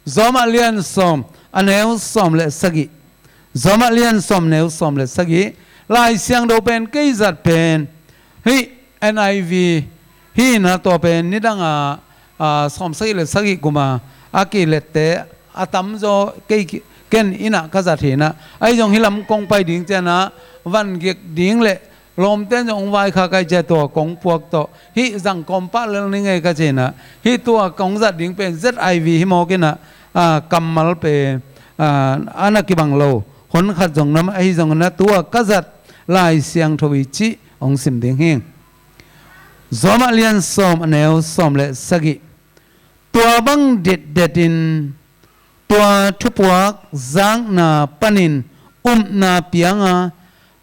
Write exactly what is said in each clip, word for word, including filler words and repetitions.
Rom a lian sawm, a neu sawm le sagih. Rom a lian sawm, neu sawm le sagih. Lai Siangtho pen kei zat pen hih N I V hi in ah, tua pen nidang a, a, sawm sagih le sagih kum a a kilette a tamzaw kei ki-, ken in ah ka zat hi in ah. Ahi zong hih lam kong pai ding ciang ah van gik ding le lawmte in zong hong vaikhak ahih ciang tua kong puak tawh hih zang kawm pah lel ning ei ka ci in ah, hih tua kong zat ding pen Z I V hi mawk in ah, a, kammal pen, a, a na kibang lo. Hon khat zong nam ahi zong in ah tua ka zat Lai Siangtho i cih hong sim ding hi. Rom a lian sawm, a neu sawm le sagih. Tua bang ditdet in tua thupuak zakna panin upna piang a,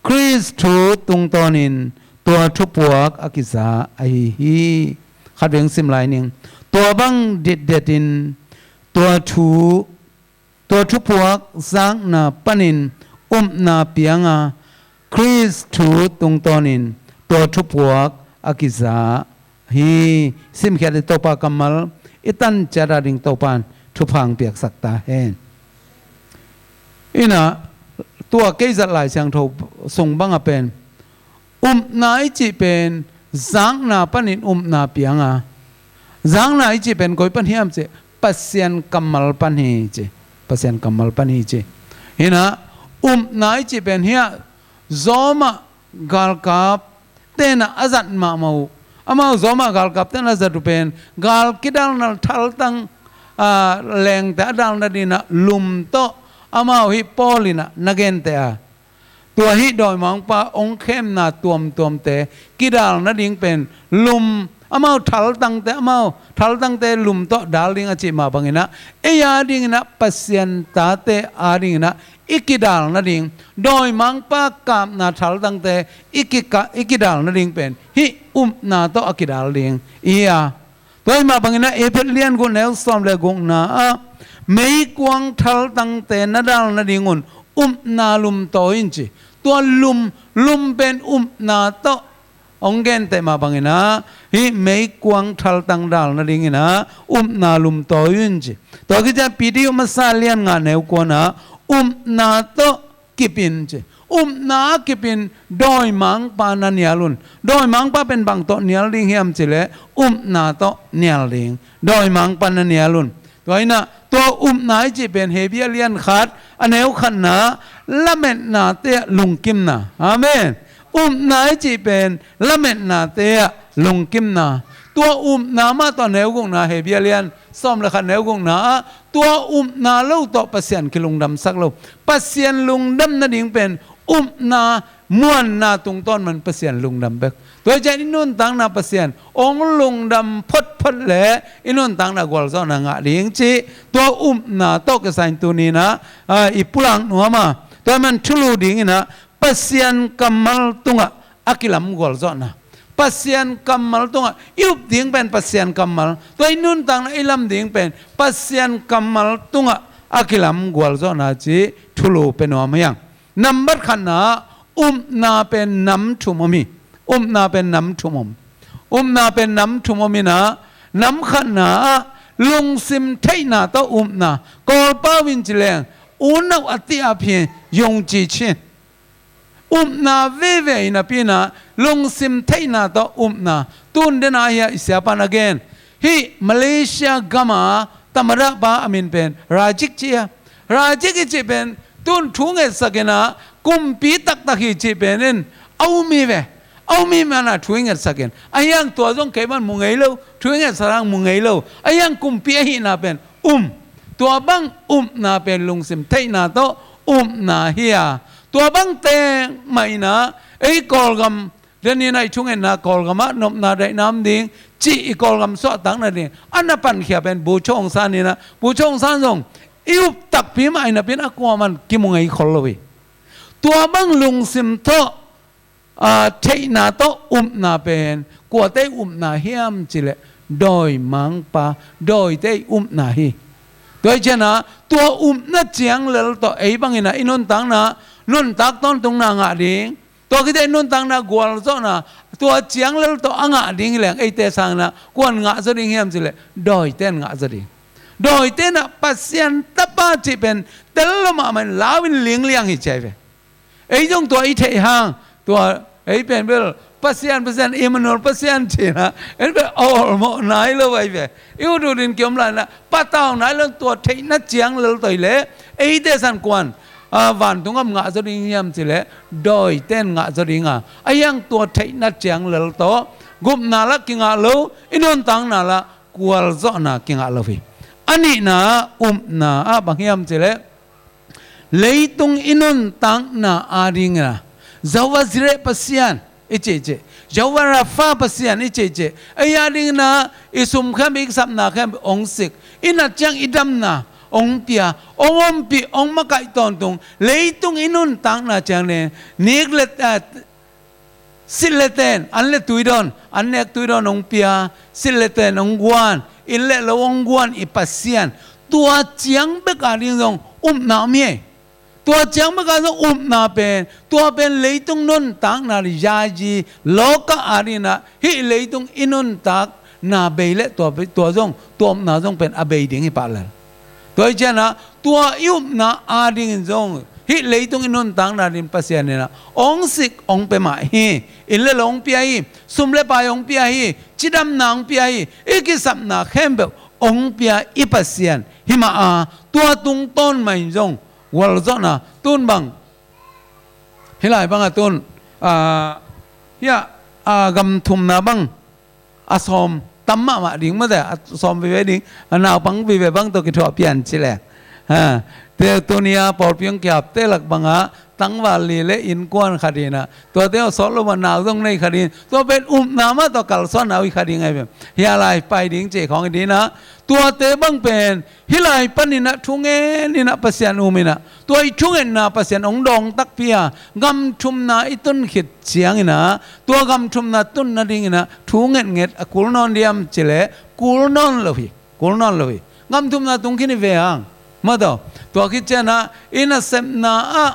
Khrist thu tungtawnin tua thupuak a kiza ahi hi. Khat vei hong sim lai ning. Tua bang ditdet in tua thu, tua thupuak zakna panin upna piang a, Khrist thu tungtawnin tua thupuak a kiza hi. Simkhiat i Topa kammal i tan ciat a ding Topa in thupha hong piaksak ta hen. In ah tua kei zat Lai Siangtho sung bang a pen upna i cih pen zakna panin upna piang a, zakna i cih pen koi pan hiam cih, Pasian kammal pan hi ci. Pasian kammal pan hi ci. In ah upna i cih pen hih Rom a galkap ten ah a zat mahmah uh. Amau Rom a galkap ten a zat uh pen gal kidalna thaltang, a, lengte a dalna ding in ah lum tawh amau hih Paul in ah na gente a, tua hih dawimangpa hong khemna tuamtuamte kidalna ding pen lum, amau thaltangte, amau thaltangte lum tawh dal ding a cih mah bang in ah, ei a ding in ah, Pasian tate a ding in ah i kidal nading, dawimangpa kapna thaltangte i kika-, i kidal nading pen hih upna tawh a kidal ding i hi a. Tua ahih mah bangin ah Efesa lian guk neu sawm le gukna ah meikuang thaltangte na dal nadingun upna lumtawi in ci. Tua lum, lum pen upna tawh hong genteh mah bangin ah hih meikuang thaltang dal nadingin ah upna lumtawi un ci. Tua khit ciang Peter masa lian nga neu kuana upna tawh kip in ci. Upna a kip in dawimangpa na nial un. Dawimangpa pen bang tawh nial ding hiam cih leh upna tawh nial ding. Dawimangpa na nial un. Tua in ah tua upna i cih pen Hebru lian khat a neu khatna lametnate ah lungkimna. Amen. Upna i cih pen lametnate ah lungkimna. Tua upna mah tawh neu gukna Hebru lian sawm le khat neu gukna ah tua upna lo tawh Pasian kilungdamsak lo. Pasian lungdam nading pen upna muanna tungtawn man Pasian lungdam bek. Tua hi ciang i nuntakna Pasian hong lungdam photphot le i nuntakna gualzawhna ngah ding cih tua upna tawh kisai in tuni in ah, a, i pulak nuam a. Tua man thulu dingin ah Pasian kammal tungah a kilam gualzawhna. Pasian kammal tungah i up ding pen Pasian kammal. Tua i nuntakna i lam ding pen Pasian kammal tungah a kilam gualzawhna cih thulu pia nuam hi hang. Nambat khatna ah upna pen nam thum om hi. Upna pen nam thum om. Upna pen nam thum om in ah nam khatna ah lungsim theihna tawh upna. Kawlpau in ci leng unau a ti a phi yungci chin. Upna veve in a pi in ah lungsim theihna tawh upna. Tun den a hi a i siapa in a gen. Hih Malaysia gam a tamadapa a min pen Rajik ci a. Rajik i cih pen tun thu ngetsak in ah kumpi taktak hi cih pen in a um hi ve. A um hi man a thu i ngetsak in. A hi hang tua zong kei man mu ngei lo. Thu i ngetsak hang mu ngei lo. A hi hang kumpi ahihna pen um. Tua bang upna pen lungsim theihna tawh upna hi a. Tua bang teng mah in ah ei Kawlgam den in ah i thungetna Kawlgam ah nopna daihna om ding cih i Kawlgam suahtak nading a na pankhia pen Bogyoke Aung San in ah, Bogyoke Aung San zong i up takpi mah in a pi in a kuaman kimu ngei khol lo hi. Tua bang lungsim tawh, a, theihna tawh upna pen kuate upna hiam cih leh dawimangpa, dawite upna hi. Tua hi ciang ah tua upna ciang lel tawh ei bangin ah i nuntakna, nuntak tawntungna ngah ding. Tua khit teh nuntakna gualzawhna tua ciang lel tawh a ngah ding hi leng eite sangin ah kuan ngah zaw ding hiam cih leh dawite in ngah zaw ding. Dawite in ah Pasian Tapa cih pen tel lo mahmah in lau in lingliang hi ci ahi ve. Ei zong tua i theih hang, tua ei pen bel Pasian, Pasian, Immanuel Pasian ci-in ah en bel awlmawh nai lo ahi ve. I ut ut in kiom lai-in ah patau nai lo, tua theihna ciang lel tawh hi leh eite san kuan, a, vantung gam ngah zaw ding hiam cih leh dawite in ngah zaw ding a, a hiang tua theihna ciang lel tawh gupna lah kingah lo, i nuntakna lah kualzawhna kingah lo hi. A nihna, upna ah bang hiam cih leh leitung i nuntakna adingin ah Jehovah Jireh Pasian i cihcih, Jehovah Rapha Pasian i cihcih, ei adingin ah i sum khempeuh, i kisapna khempeuh hong sik, i nat ciang i damna hong pia, hong ompih, hong makaih tawntung, leitung i nuntakna ciang nen nik le, ah, silh le ten, an le tuidawn, an nek tuidawn hong pia, silh le ten hong guan, inn le lo hong guan i Pasian, tua ciang bek ading zong upna om hi. Tua ciang bek a zong upna pen, tua pen leitung nuntakna, yayi, loka adingin ah hih leitung i nuntakna bei leh tua, tua zong, tua upna zong pen a bei ding hi pah lel. Tua hi ciangin ah tua i upna adingin zong hih leitung i nuntakna ding Pasian in ah hong sik, hong pia mah hi. Inn le lo hong pia hi, sum le pai hong pia hi, cidamna hong pia hi, i kisapna khempeuh hong pia i Pasian hi mah a, tua tungtawn mah in zong gualzawhna, tun bang, hih lai bang a tun, a, hiah, a, gam thumna bang a sawm tam mahmah ding mate, a sawm vive ding, a naupang vive bang tawh kithuah pian ci leh. Ha, te tuni a pawlpi hong kihapte lak bang ah tangval li le innkuan khat hi-in ah, tuate aw sawt lo mah nau zong nei khat hi-in, tua pen upna mah tawh kalsuanna uh hi kha ding ahi ve. Hih lai pai ding cih khawng hi ding ah, tuate bang pen hih lai panin ah thungen in ah Pasian um in ah, tua i thungetna Pasian hong dawng takpi a, gam thumna i tun khit ciangin ah, tua gam thumna tun nadingin ah thu ngetnget a kul nawn diam cih leh kul nawn lo hi, kul nawn lo hi. Gam thumna tung khin hi ve hang, mate aw. Tua khit ciangin ah i nasepna ah,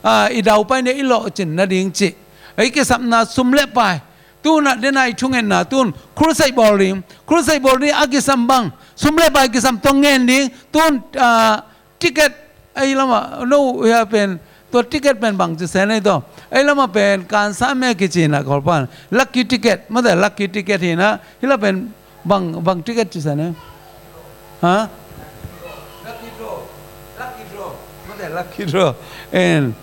a, i daupaina i lawhcin nading cih, i kisapna sum le pai, tun ah den a i thungetna, tun crusade bawl ding, crusade bawl ding a kisam bang, sum le pai kisam tawh ngen ding, tun, a, ticket, ei lam ah, no, hia pen, tua ticket pen bang ci se nei tawh, ei lam ah pen kansa me kici in ah Kawlpau in lucky ticket, mate, lucky ticket hi-in ah, hih lai pen bang, bang ticket ci se nei. Ha? Lucky draw. Lucky draw. Mate, lucky draw. En,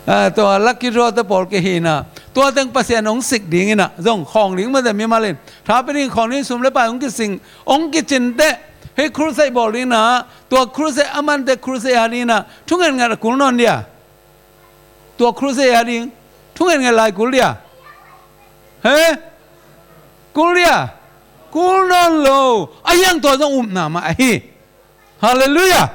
a, tua lucky draw te pawl kei hi-in ah, tua teng Pasian hong sik ding in ah, zong khawng ding mate, mimal in tha pia ding, khawng ding, sum le pai hong kising, hong kicin teh, hih crusade bawl ding in ah, tua crusade, a man teh crusade adingin ah thu ngetnget a kul nawn dia? Tua crusade ading thu ngetnget lai kul dia? He? Kul dia? Kul nawn lo. A hiang tua zong upna mah ahi. Halleluiah.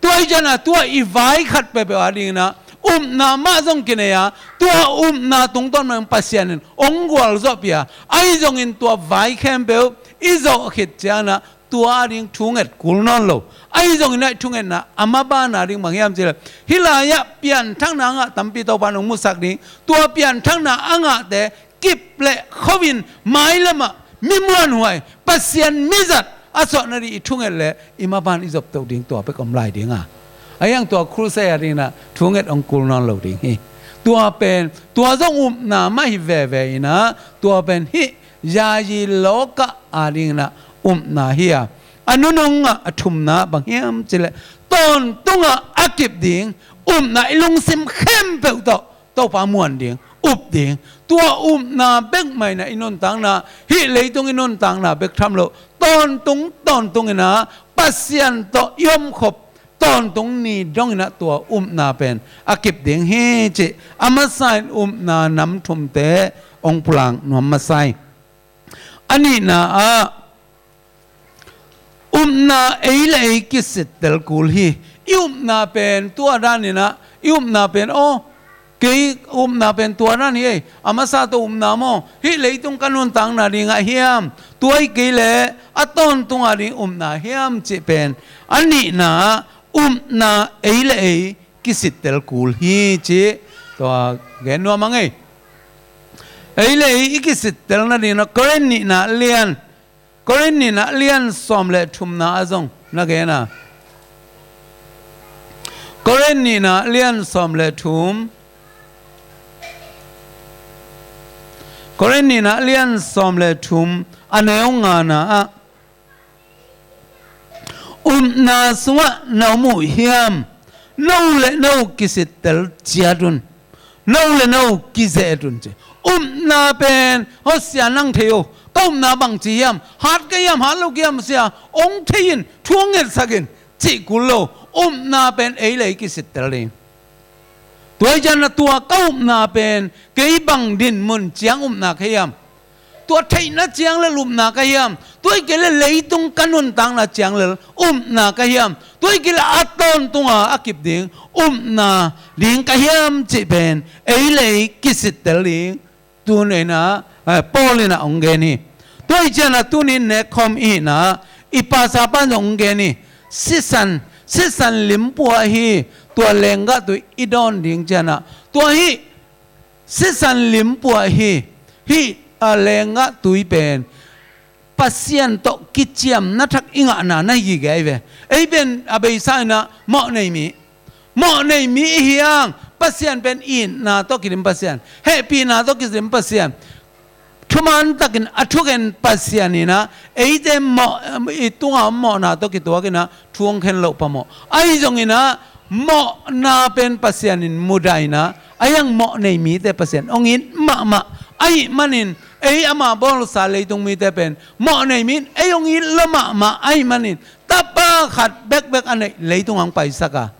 Tua hi ciangin ah tua i vai khat peuhpeuh adingin ah upna mah zong kinei a, tua upna tungtawn mah Pasian in hong gualzawhpih a, ahi zongin tua vai khempeuh i zawh khit ciangin ah tua ading thunget kul nawn lo. Ahi zongin ah i thungetna a maban ading bang hiam cih leh, hih lai-ah pianthakna a ngah tampi Topa in hong musak ding, tua pianthakna a ngahte kip le kho-in mailamah mi muanhuai, Pasian mizat a suah nading i thunget leh i maban i zoptoh ding, tua bek om lai ding a, a hiang tua crusade adingin ah thunget hong kul nawn lo ding hi. Tua pen, tua zong upna mah hi veve in ah, tua pen hih yayi loka adingin ah upna hi a, a nunung ah a thumna bang hiam cih leh, tawntung ah a kip ding upna i lungsim khempeuh tawh Topa muan ding, up ding. Tua upna bek mah in ah i nuntakna, hih leitung i nuntakna bek tham lo, tawntung, tawntung in ah Pasian tawh i omkhop tawntung ni dongin ah tua upna pen a kip ding hi cih a masa in upna nam thumte hong pulak nuam masa hi. A nihna ah, upna ei le ei kisittel kul hi. I upna pen tua danin ah, i upna pen, aw, kei upna pen tua dan hi ei, a masa tawh upna maw, hih leitung ka nuntakna ding ah hiam, tua hi kei leh a tawntung ading upna hiam cih pen a nihna ah, upna ei le ei kisittel kul hi cih tua gen nuam ing ei. Ei le ei i kisittel nadingin ah Korin nihna lian, Korin nihna lian sawm le thumna ah zong na gen a. Korin nihna lian sawm le thum. Korin nihna lian sawm le thum a neu ngana ah, upna sungah na om uh hiam? No le no kisittel ciat un. No le no kizet un ci. Upna pen, hosia nang thei uh, ka upna bangci hiam? Hat ka hiam, hat lo ka hiam sia? Ong thei in, thu ong ngetsak in, cih kul lo. Upna pen ei le ei kisittel ding. Tua hi ciangin ah tua ka upna pen kei bang dinmun ciang upna ka hiam? Tua theihna ciang le upna ka hiam? Tua hi kei le leitung ka nuntakna ciang le upna ka hiam? Tua hi kei le a tawntunga a kip ding upna ding ka hiam cih pen ei le ei kisittel ding. Tuni in ah, eh, Paul in ah hong gen hi. Tua hi ciangin ah tuni in nekkhawm i hihna i pastor pan zong hong gen hi. Sisan, sisan limpua hi. Tua lenggah tui i dawn ding ciangin ah, tua hi sisan limpua hi. Hih, ah, lenggah tui pen Pasian tawh kiciamna thak i ngahna na hi gige hi ve. Ei pen a beisa in ah mawhnei mi, mawhnei mi i hi hang. Pasian pen itna tawh kidim Pasian, hehpihna tawh kidim Pasian, thuman takin a thugen Pasian in ah eite mawh, i tunga om mawhna tawh kituak in ah thu hong khen loh phamawh. Ahi zongin ah mawhna pen Pasian in mudah in ah, a hiang mawhnei mite Pasian hong it mahmah ahih manin, ei ama bawlsa leitung mite pen mawhnei mi in ei hong it lua mahmah ahih manin, tapa khat bekbek a neih leitung hong paisak a,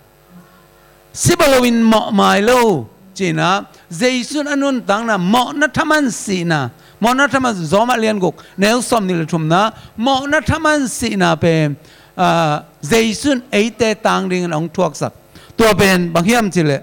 siba loin mawh mai lo ci-in ah, Jesu in a nuntakna mawhna thaman sihna, mawhna thaman, Rom ah lian guk neu sawmnih le thumna, mawhna thaman sihna pen, ah, Jesu in eite tang dingin hong thuaksak. Tua pen bang hiam cih leh,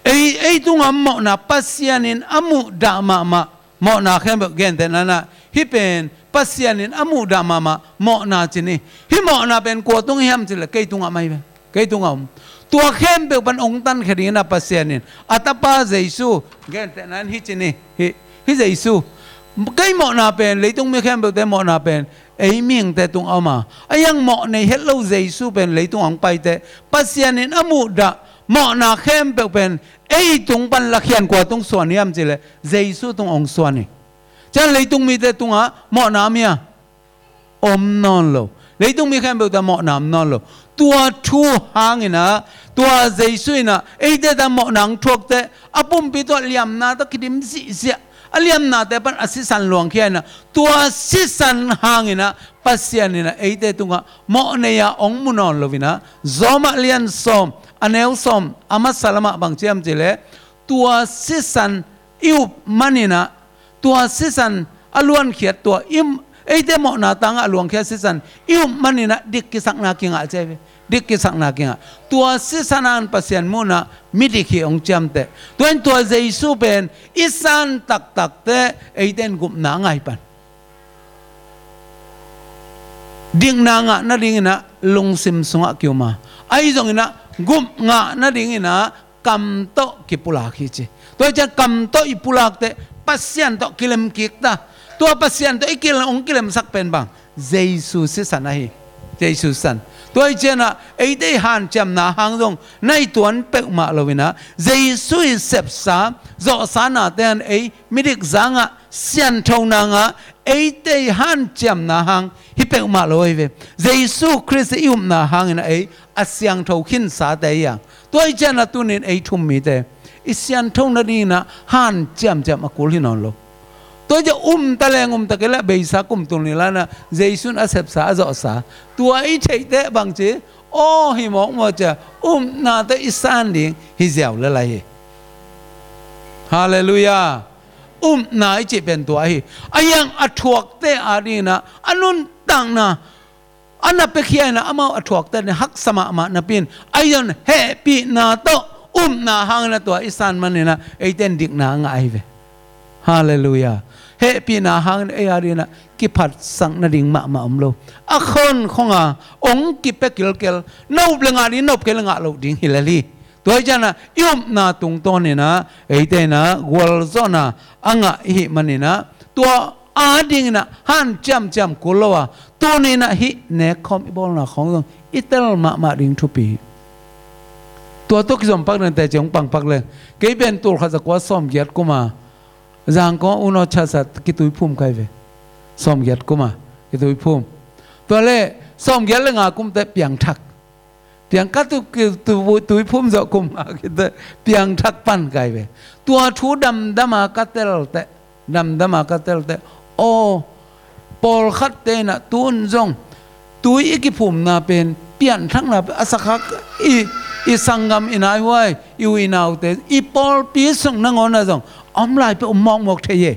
ei, ei tunga mawhna Pasian in a muhdah mahmah mawhna khempeuh, gentehna in ah hih pen Pasian in a muhdah mahmah mawhna ci ni. Hih mawhna pen kua tung hiam cih leh kei tungah om hi ve. Kei tungah om. Tua khempeuh pan hong tankhia dingin ah Pasian in a tapa Jesu, gentehna in hih ci ni, hih, hih Jesu, kei mawhna pen leitung mi khempeuhte mawhna pen ei mihingte tungah om a, a hiang mawhnei het lo Jesu pen leitung hong pai teh Pasian in a muhdah mawhna khempeuh pen ei tung pan lakhian kua tung suan hiam cih leh Jesu tung hong suan hi. Ciang leitung mite tungah mawhna om hia? Om nawn lo. Leitung mi khempeuhte mawhna om nawn lo. Tua thu hangin ah, tua Jesu in ah eite tang mawhna hong thuak teh a pumpi tawh liamna tawh kidim zihziah, a liamnate pan a sisan luangkhia in ah, tua sisan hangin ah Pasian in ah eite tungah mawhnei a hong mu nawn lo in ah, Rom ah lian sawm a neu sawm a masa lamah bang ci hiam cih leh, tua sisan i up manin ah, tua sisan a luankhiat, tua i, eite mawhna tangah a luangkhia sisan i up manin ah dik kisakna kingah ci hi ve. Dik kisakna kingah. Tua sisan hangin Pasian muhna midik hi hong ciamteh. Tua in tua Jesu pen i san taktak teh eite in gupna a ngah hi pan. Dikna ngah nadingin ah lungsim sungah ki-um a, ahi zongin ah gup ngah nadingin ah kam tawh kipulak hi ci. Tua hi ciang kam tawh i pulak teh Pasian tawh kilem kik ta. Tua Pasian tawh i kilem, hong kilemsak pen bang, Jesu sisan ahi. Jesu sisan. Tua hi ciang ah eite i hanciamna hang zong na hi tuan peuhmah lo in ah, Jesu i sepsa zawhsa nate in ei midik za ngah, sianthona ngah, eite i hanciamna hang hi peuhmah lo hi ve. Jesu Khrist i upna hangin ah ei a siangtho khinsate hi hang. Tua hi ciang ah tuni in ei thu-um mite i siantho nadingin ah hanciamciam a kul hi nawn lo. Tua hi ciang um ta leng um ta kei leh beisa kum tul nih lai-in ah Jesu in a sepsa, a zawhsa, tua i theih teh bangci, aw hi mawkmawk ciang upna tawh i san ding hi ziau lel lai hi. Halleluiah. Upna i cih pen tua hi. A hiang a thuakte adingin ah a nuntakna a na piakhia in ah amau a thuakte adingin haksa mahmah napi-in, a hiang hehpihna tawh upna hangin ah tua i san manin ah eite in dikna a ngah ahi ve. Halleluiah. Hehpihna hangin ei adingin ah kiphatsak nading mahmah om lo. A khonkhong a hong kipia kilkel, nop leh ngah ding, nop kei leh ngah loh ding hi lel hi. Tua hi ciang ah i upna tungtawnin ah eite in ah gualzawhna a ngah i hih manin ah, tua a dingin ah hanciamciam kul lo a, tuni-in ah hih nekkhawm i bawlna khawng zong i tel mahmah ding thupi hi. Tua tawh kizom pak ding teci hong pang pak leng, kei pen tul khat za kua sawmgiat kum a Zangkong Uno Church ah kituiphum ka hi ve. Sawmgiat kum a kituiphum. Tua leh sawmgiat leh nga kum teh piangthak. Piang ka tu, tu, tu, tuiphum zawh kum a kite piangthak pan ka hi ve. Tua thu damdam a ka tel teh, damdam a ka tel teh, aw, pawlkhatte in ah tu-in zong tui i kiphumna pen, pianthakna pen a sakha, i, i sanggam, i naihuai, i u i naute, i pawlpi sung nangawn ah zong a om lai peuh om mawkmawk thei hi.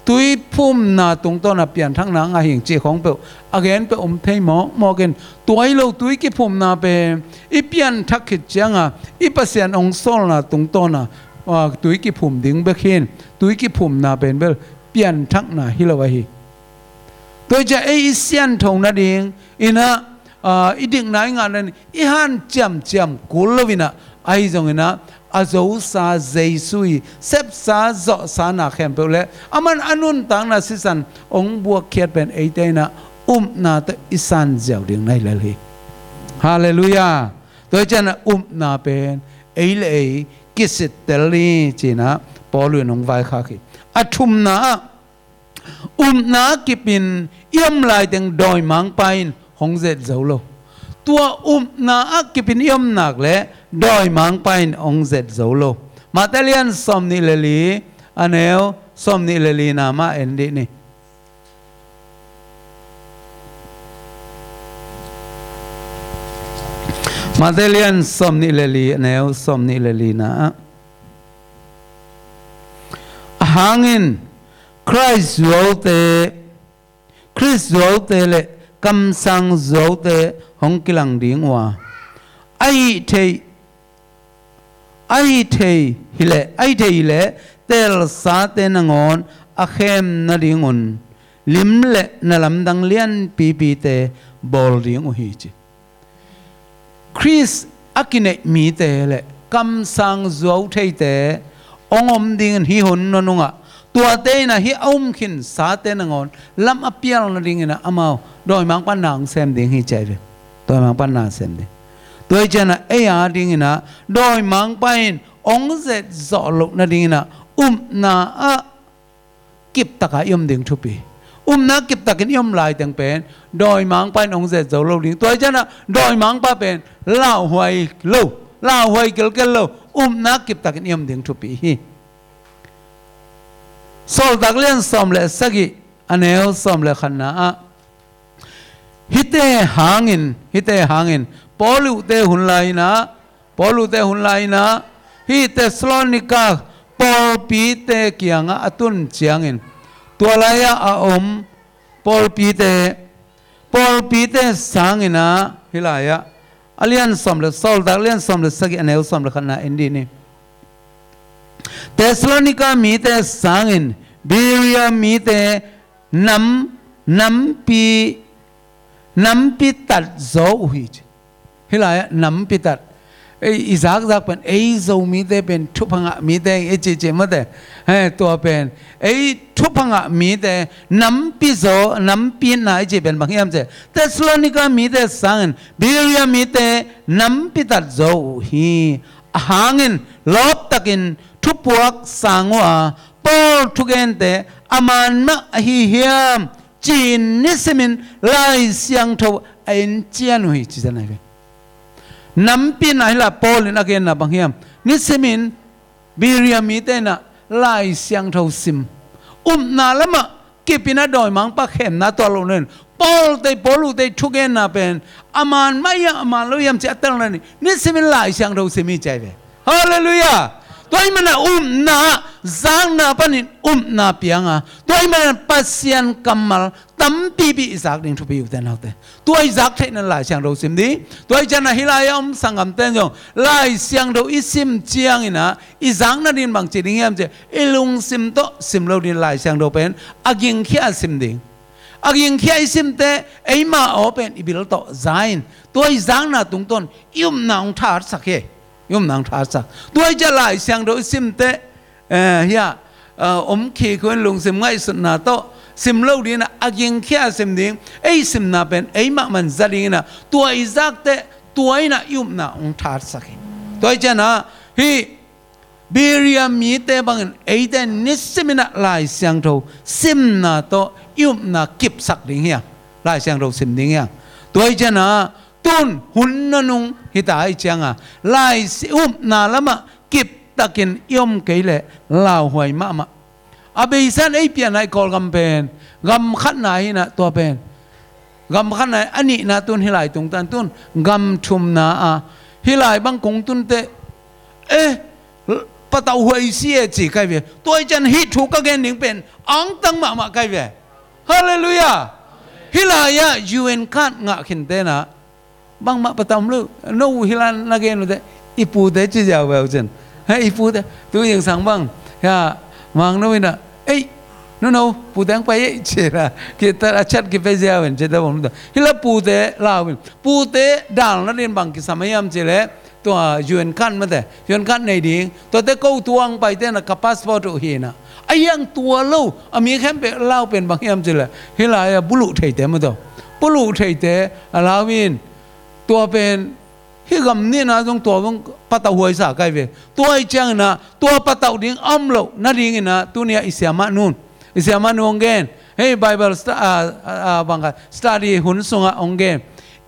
Tuiphumna tungtawn a pianthakna ngah hi ing cih khawng peuh a gen peuh om thei mawkmawk in, tua hi lo, tui kiphumna pen i pianthak khit ciang a i Pasian hong sawlna tungtawn a, a, tui kiphum ding bek hi in, tui kiphumna pen bel pianthakna hi lo ahi. Tua hi ciang ei i siantho nadingin ah, aa, i dikna i ngah nading i hanciamciam kul lo-in ah, ahi zongin ah, a zosa Jesu i sepsa zawhsa na khempeuh leh aman a nuntakna sisan hong buakkhiat pen eite in ah upna tawh i san ziau ding na hi lel hi. Halleluiah. Tua hi ciang ah upna pen ei le ei kisittel ni ci-in ah Paul in hong vaikhak hi. A thumna ah, upna a kipin i om laiteng dawimangpa in hong zet zo lo. Tua upna a kipin i om nak leh dawimangpa in hong zet zo lo. Matthai lian sawmnih le li, a neu sawmnih le lina mah en dih ni. Matthai lian sawmnih le li, a neu sawmnih le lina ah, ahang in Khrist zuaute, Khrist zuaute le kamsang zuaute hong kilang ding uh a, a hih thei, a hih thei hileh, a hih thei hileh teelsate nangawn a khem nadingun lim le na lamdang lianpipite bawl ding uh hi ci. Khrist a kineih mite le kamsang zuautheite hong om dingin hih hun nunung ah, tuate in ah hih a um khinsate nangawn lam a pial nadingin ah amau dawimangpa na hong sem ding hi ci ahi ve. Dawimangpa na sem ding. Tua hi ciang ah ei a dingin ah dawimangpa in hong zet zawh loh nadingin ah upna ah kiptak a i om ding thupi. Upna kiptakin i om laiteng pen dawimangpa in hong zet zo lo ding. Tua hi ciang ah dawimangpa pen lauhuai lo, lauhuai kelkel lo, upna kiptakin i om ding thupi hi. Sawltak lian sawm le sagih, a neu sawm le khatna ah, hihte hangin, hihte hangin Paul uhte hun lai-in ah, Paul uhte hun lai-in ah hih Thessalonika pawlpite kiangah a tun ciangin, tua lai-ah a om pawlpite, pawlpite sangin ah, hih lai-ah, a lian sawm le, Sawltak lian sawm le sagih, a neu sawm le khatna en dih ni. Thessalonika mite sangin Berea mite nam, nampi, nampi tat zaw uh hi ci. Hih lai-ah nampi tat. Ei, i zakzak pen ei Zomite pen thupha ngah mite i cihcih mawte. He, tua pen ei thupha ngah mite nampi zaw, nampi na i cih pen bang hiam cih leh, Thessalonika mite sangin Berea mite nampi tat zaw uh hi. Ahang in lawptakin thupuak sang uh a, Paul thugente a man mah ahi hiam ci-in nisimin Lai Siangtho a en cian uh hi ci-in a hi ve. Nampi na hi lai, Paul in a genna bang hiam? Nisimin Berea mite in ah Lai Siangtho sim, upna lamah kipin a dawimangpa khemna tuah loh nadingin Paul te, Paul uhte thugenna pen a man mah hiam, a man lo hiam cih a tel nadingin nisimin Lai Siangtho sim hi ci ahi ve. Halleluiah. Tua ahih manin upna, zakna panin upna piang a, tua ahih manin Pasian kammal tampipi i zak ding thupi, ute naute. Tua i zak theihna Lai Siangtho sim ding. Tua ahih ciangin hih lai-ah om sanggamte in zong Lai Siangtho i sim ciangin ah i zak nadingin bangci ding hiam cih leh, i lungsim tawh sim lo ding, Lai Siangtho pen a gingkhia a sim ding. A gingkhia i simte, eima aw pen i bil tawh za in, tua i zakna tungtawn i upna hong thahatsak hi. I upna hong thahatsak. Tua ahih ciangin Lai Siangtho i simte, eh, hiah, ah, om khik hun lungsim ngaihsutna tawh sim lo ding inah a gingkhia sim ding, ei simna pen ei mahmah in za ding inah tua i zakte tua inah i upna hong thatsak hi. Tua i cianah hih Berea mite bangin eite nisim inah Lai Siangtho simna tawh i upna kipsak ding hi a, Lai Siangtho sim ding hi a. Tua i cianah tun hun nanung hita i cianga Lai si upna lamah kiptakin i om kei leh lauhuai mahmah. A beisa in ei pianna i Kawlgam pen gam khatna hi inah tua pen gam khatna a nihna tun hih lai tungtan tun gam thumna a hih lai bang kong tun teh, eh, patauh huai si e ci kai ve. Tua i cian hih thu ka gen ding pen angtang mahmah kai ve. Halleluiah. Hih lai-ah U N card ngah khin tenah bangmah patauh om lo. No hih lai na gen uh teh i pute ci ziau ve uh cin. He, i pute tu zingsang bang, ya, Mang No inah, ei, no no, pute ang pai ei ci la kita a chat kipe ziau in ci ta bom ta hih la pute lau in pute dal na din bang kisam a hiam ci leh tua U N card mate, U N card nei ding, tuate ko tuang paite na ka passport uh hi inah a hiang tua lo a mi khempeuh lau pen bang hiam ci leh hih lai-ah buluh theite mataw, buluh theite a lau in tua pen hih gam nihna zong tua zong patauh huai sa kai ve. Tua i ciang inah tua patauh ding a om loh nading inah tuni-ah i siamah nun, i siamah nun hong gen, hei Bible sta-, ah, ah, ah, bang khat study hun sungah hong gen,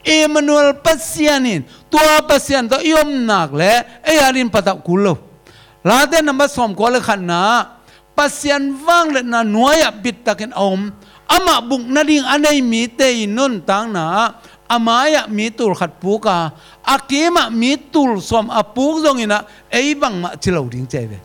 Emmanuel Pasian in tua Pasian tawh i om nak leh ei adin patauh kul lo. Late nambat sawmkua le khatna Pasian vangliatna nuai-ah bittakin a om, amah buk nading a nei mite i nuntakna ah a mai-ah mi tul khat puk a, a kimah mi tul sawm a puk zong inah ei bangmah ci lo ding ci ai ve.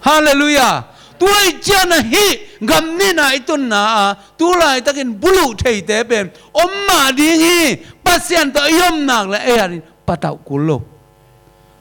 Halleluiah. Tua i cianah hih gam nihna i tunna a tu laitakin buluh theite pen om mah ding hi. Pasian tawh i om nak leh ei adin patauh kul lo.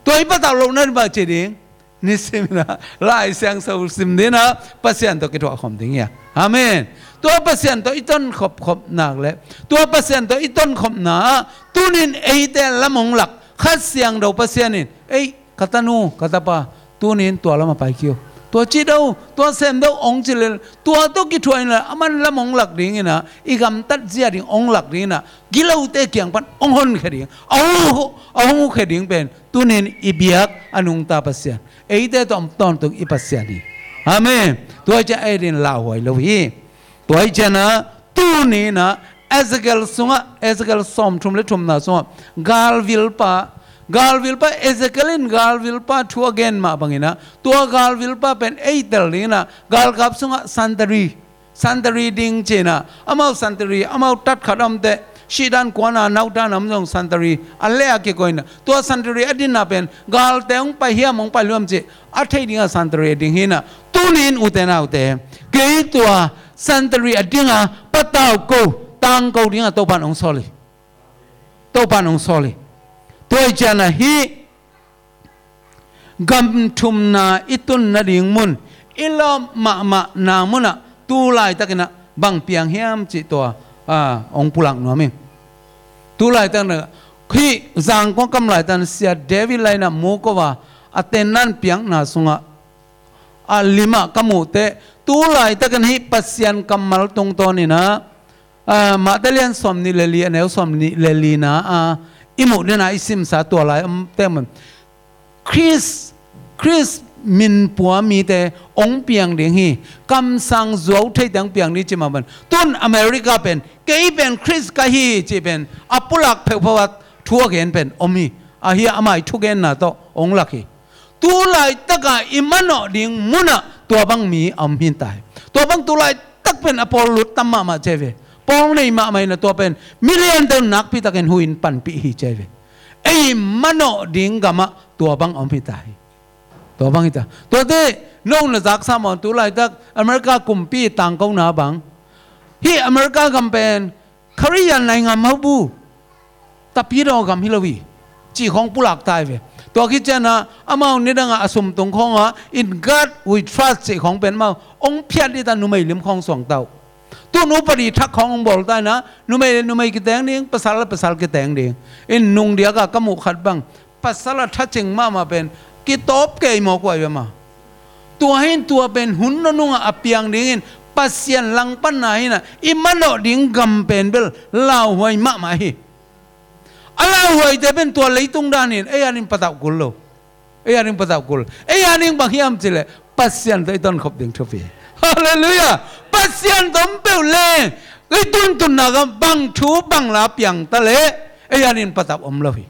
Tua i patauh loh nading bang ci ding? Nisim inah Lai Siangtho sim ding inah Pasian tawh kithuah khawm ding hi a. Amen. Tua Pasian tawh i tonkhop khop nak leh tua Pasian tawh i tonkhopna ah tunin eite lam hong lak Kha Siangtho Pasian in, ei, ka tanu, ka tapa, tunin tua lamah pai kei un. Tua cih do, tua sem do hong ci lel, tua tawh kithuah inla aman lam hong lak ding inah, i gamtat zia ding hong lak ding inah, gilote kiang pan hong honkhia ding, a hong, a hong hukhia ding pen tunin i biak a nungta Pasian, eite tawh om tawntung i Pasian hi. Amen. Tua i ciah ei din lauhuai lo hi. Tua i cianah tuni inah Ezekiel sungah, Ezekiel sawmthum le thumna sungah galvilpa, galvilpa, Ezekiel in galvilpa thu a gen mah bang inah tua galvilpa pen ei tel ding inah galkap sungah santari, santari ding ci inah, amau santari, amau tat khat a om teh, sihdan kuana nautan a om zong santari an leh a kikoih inah, tua santari a dinna pen galte hong pai hiam hong pai lo hiam cih a thei dingah santari a ding hi inah, tunin ute naute, kei tua santari a dinga patauh ko, tangko dingah Topan hong sawl hi. Topan hong sawl hi. Tua i cianah hih gam thumna i tun nading mun, i lawp mahmahna munah tu laitakinah bang piang hiam cih tua, ah, hong pulak nuam hi. Tu laitakinah hih Zangkong kam laitan Sia David lainah mukova a tennan piakna sungah a limah ka muh teh, tu laitakin hih Pasian kammal tungtawninah, ah, Matthai lian sawmnih le li, a neu sawmnih le lina a i muh dena i simsa tua lai om teh mun. Khrist, Khrist minpua mite hong piang ding hi, kamsang zuau theite hong piang ding ci mah bang. Tun America pen, kei pen Khrist ka hi cih pen a pulak pheuhpheuh a thu a gen pen om hi. Ahi a, ama i thugenna tawh hong lak hi. Tu laitaka i manawh ding munah tua bang mi a om hi ta hi. Tua bang tu laitak pen a pawl lut tam mahmah ci ai ve. Pawl nei mahmah inah tua pen million te un nakpitakin hu in panpih hi ci ai ve. Ei manawh ding gamah tua bang a om hi ta hi. Tua bang hi ta. Tuate no na zaksa maw, tu laitak America kumpi tangkona bang, hih America gam pen Kharian naingan mah bu, tapidaw gam hi lo hi, cih khawng pulak ta hi ve. Tua khit cianah amau nidangah a sumtung khawngah In God We Trust cih khawng pen amau hong phiat dita, numei lim khawng suang ta uh. Tun upadi thak khawng hong bawl ta inah numei le numei kiteng ding, pasal le pasal kiteng ding. In nungdiakah ka muh khat bang, pasal a thacing mahmah pen kitawp kei mawk uh ai ve mah. Tua hi in tua pen hun nunungah a piang dingin Pasian langpanna hi in ah i manawh ding gam pen bel lauhuai mahmah hi. A lauhuaite pen tua leitung dan in ei a ding patauh kul lo. Ei a ding patauh kul. Ei a ding bang hiam cih leh Pasian tawh i tonkhop ding thupi. Halleluiah. Pasian tawh om peuh leng i tuntunna gam bang thu bang la piang ta leh ei a ding patauh om lo hi.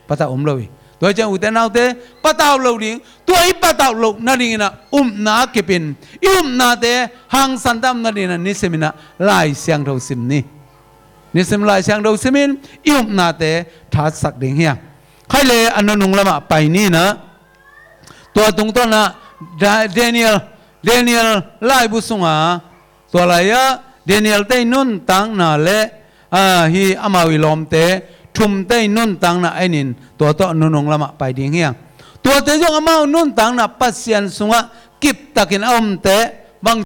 Patauh om lo hi. Tua hi ciang ute naute, patauh lo ding, tua i patauh loh nading in ah upna kip in, i upnate hangsan tam nading in ah nisim in ah Lai Siangtho sim ni. Nisim Lai Siangtho sim in i upnate thatsak ding hi hang. Khai le a nunung lamah pai ni in ah, tua tungtawn ah Da-, Daniel, Daniel laibu sungah, tua lai-ah Daniel tei nuntakna le, ah, hi amau i lawmte thumte i nuntakna en in tua tawh nunung lamah pai ding hi hang. Tuate zong amau nuntakna Pasian sungah kiptakin a omte bang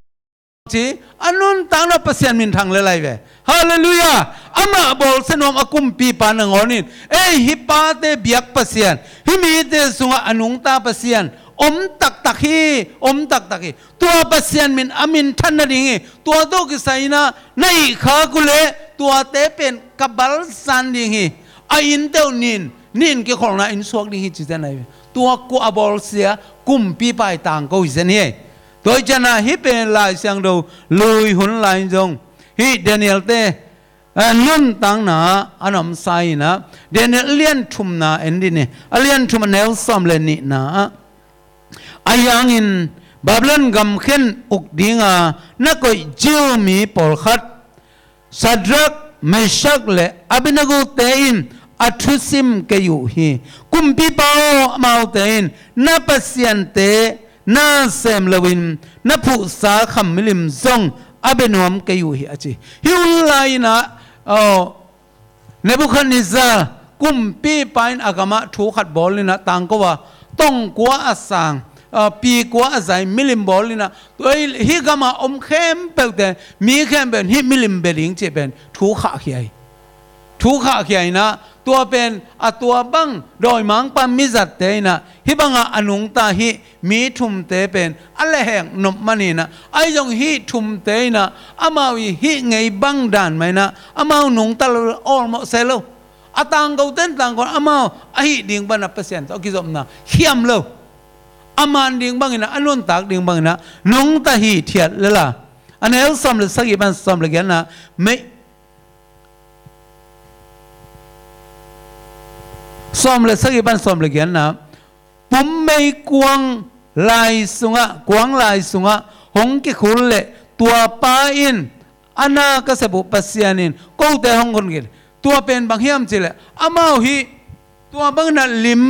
ci, a nuntakna Pasian minthang le lai ve. Halleluiah. Amah bawlsia nuam a kumpipa nangawn in ei hih pate biak Pasian, hih mite sungah a nungta Pasian om taktak hi, om taktak hi. Tua Pasian min a minthan nading hi. Tua tawh kisai in ah na ihkhak uh leh tuate pen ka balsan ding hi. A innte uh nin, nin kikholhna inn suak ding hi ci zen ahi ve. Tua kua a bawlsia kumpipa i tangko hi zen hi. Tua hi ciang ah hih pen Lai Siangtho lui hun lai in zong hih Daniel-te, eh, nuntakna ah a na omsa in ah, Daniel a lian thumna en dih ni. A lian thum a neu sawm le nihna ah, ahi hangin Babylon gam khen uk dinga na koih Jew mi pawlkhat, Shadrach, Meshach le Abednego-te in a thusim kei uh hi. Kumpipa aw, amaute in na pasiante na sem loin na phuhsa kham milim zong a bia nuam kei uh hi, a ci. Hih hun lai-in ah, aw, Nebuchadnezzar kumpipa in a gamah thu khat bawl in ah tangko a, tong kua a sang, aa, pi kua a zai milim bawl in ah, tua hih gamah om khempeuhte, mi khempeuh in hih milim bia ding cih pen thu khahkhia hi. Thu khahkhia in ah, tua pen a tua bang dawimangpa mizatte in ah hih bangah a nungta hih mi thumte pen a lehhek nop man in ah, ahi zong hih thumte in ah amau i hih ngei bang dan mah in ah amau nungta lo, awlmawh se lo. A tangkote in tangko, amau a hih ding bang in ah Pasian tawh a kizopna khiam lo. A man ding bang in ah, a nuntak ding bang in ah nungta hithiat lel a. A neu sawm le sagih pan sawm le giatna, mei, sawm le sagih pan sawm le giatna, pum meikuang lai sungah, kuang lai sungah hong kikhul leh tua pa in, a na ka sep uh Pasian in kote hong hun khin. Tua pen bang hiam cih leh amau hih tua bang in ah lim,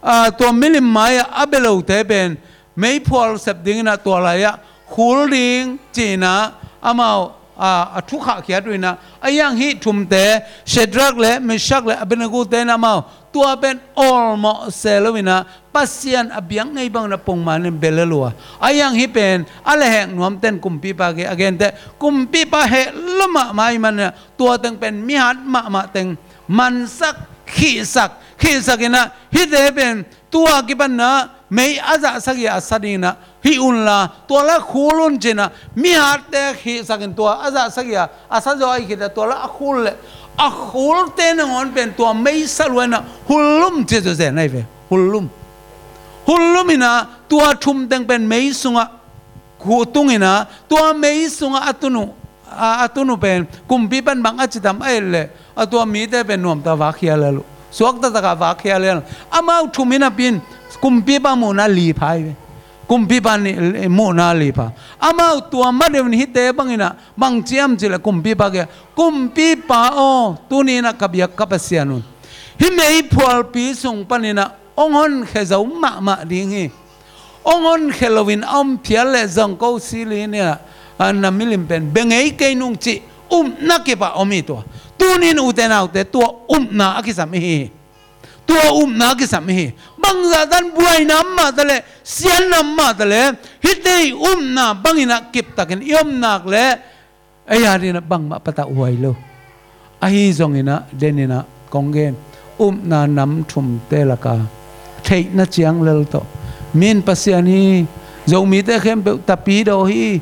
aa, tua milim mai-ah a bia lote pen meiphual sep ding in ah tua lai-ah khul ding ci-in ah amau, aa, a thu khahkhiat uh in ah, ahi hang hih thumte, Shadrach le Meshach le Abednego-te in ah amau tua pen awlmawh se lo in ah Pasian a biak ngei bang in ah pongman in bia lel uh a, ahi hang hih pen a lehhek nuamte in kumpipa kiang a genteh, kumpipa heh lua mahmah ahih man in ah tua teng pen mihat mahmah teng mansak, khihsak, khihsak in ah, hihte pen tua kipan in ah mei a zahsak hi a, a sa ding in ah hih unla, tua la khul un ci-in ah mihatte khihsak in tua a zahsak hi a, a sa zaw ahih khit leh tua la a khul leh, a khulte nangawn pen tua mei sa lua in ah hullum ci-a zaw zen ahi ve. Hullum. Hullum in ah tua thum teng pen mei sungah khu tung in ah, tua mei sungah a tun uh, a, a tun uh pen kumpipa in bang a ci tam ahih leh, a tua mite pen nuamta vak khia lel uh. Suakta takah vak khia lel. Amau thum in ah pen kumpipa muhna li pha hi ve. Kumpipa in muhna li pha. Amau tua ma deuh in hihte bang in ah bang ci hiam cih leh kumpipa kiang, kumpipa aw, tuni in ah ka biak ka Pasian un hih meiphualpi sung pan in ah hong honkhia zo mahmah ding hi. Hong honkhia loin a om phial leh zong ko si li in ah, a, na milim pen bia ngei kei nung cih upna kip a om hi tua. Tuni in ute naute, tua upna a kisam i hi hi. Tua upna a kisam i hi hi. Bangzah tan buaina om mah ta leh, siatna om mah ta leh, hihte i upna bang in ah kiptakin i om nak leh, ei a ding in ah bangmah patauh huai lo. Ahi zongin ah, den in ah kong gen, upna nam thumte laka theihna ciang lel tawh, mi in Pasian hi, Zomite khempeuh tapidaw hi,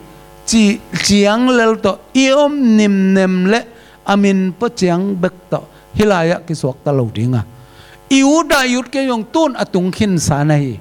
ci, ciang lel tawh i om nimnem le a min pua ciang bek tawh hih lai-ah kisuakta lo dinga, i ut ah i ut kei zong tun a tung khinsa na hi.